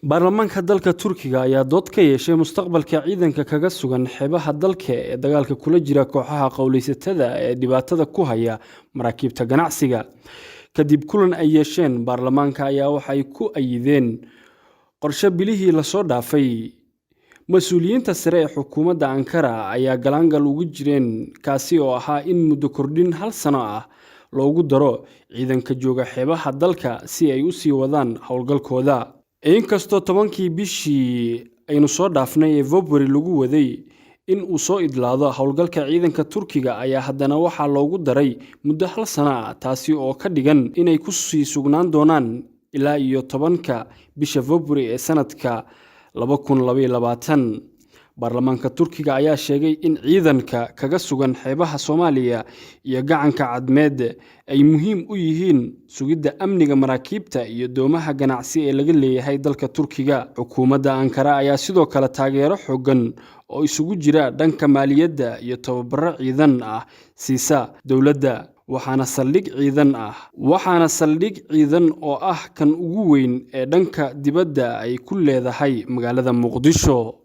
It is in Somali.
Baarlamaanka dalka Turkiga ayaa dood ka yeeshay mustaqbalka ciidanka kaga sugan xeebaha dalka ee dagaalka kula jira kooxaha qowleysatada ee dhibaatada ku haya maraakiibta ganacsiga. Kadib kulan ay yeesheen, baarlamaanka ayaa waxay ku ayideen qorshe bilihii lasoo dhaafay mas-uuliyiinta sare ee xukuumadda Ankara ayaa galaangal ugu jireen, kaasi oo ahaa in muddo kordhin hal sano ah loogu daro ciidanka jooga xeebaha dalka si ay u sii wadaan howlgalkooda. Inkastoo 10-kii bishii aynu soo dhaafnay ee February lagu waday in uu soo idlaado howlgalka ciidanka Turkiga, ayaa haddana waxaa loogu daray muddo hal sano ah, taasi oo ka dhigan inay ku sii sugnaan doonaan ilaa iyo 10-ka bisha February ee sanadka 2022. Baarlamaanka Turkiga ayaa sheegay in ciidanka kaga sugan xeebaha Soomaaliya iyo Gacanka Cadmeed ay muhiim u yihiin sugidda amniga maraakiibta iyo doomaha ganacsi ee laga leeyahay dalka Turkiga. Xukuumadda Ankara ayaa sidoo kale taageero xooggan oo isugu jira dhanka maaliyadda iyo tababaro ciidan ah siisa dowladda, waxaana saldhig ciidan oo ah kan ugu weyn ee dhanka dibadda ay ku leedahay magaalada Muqdisho.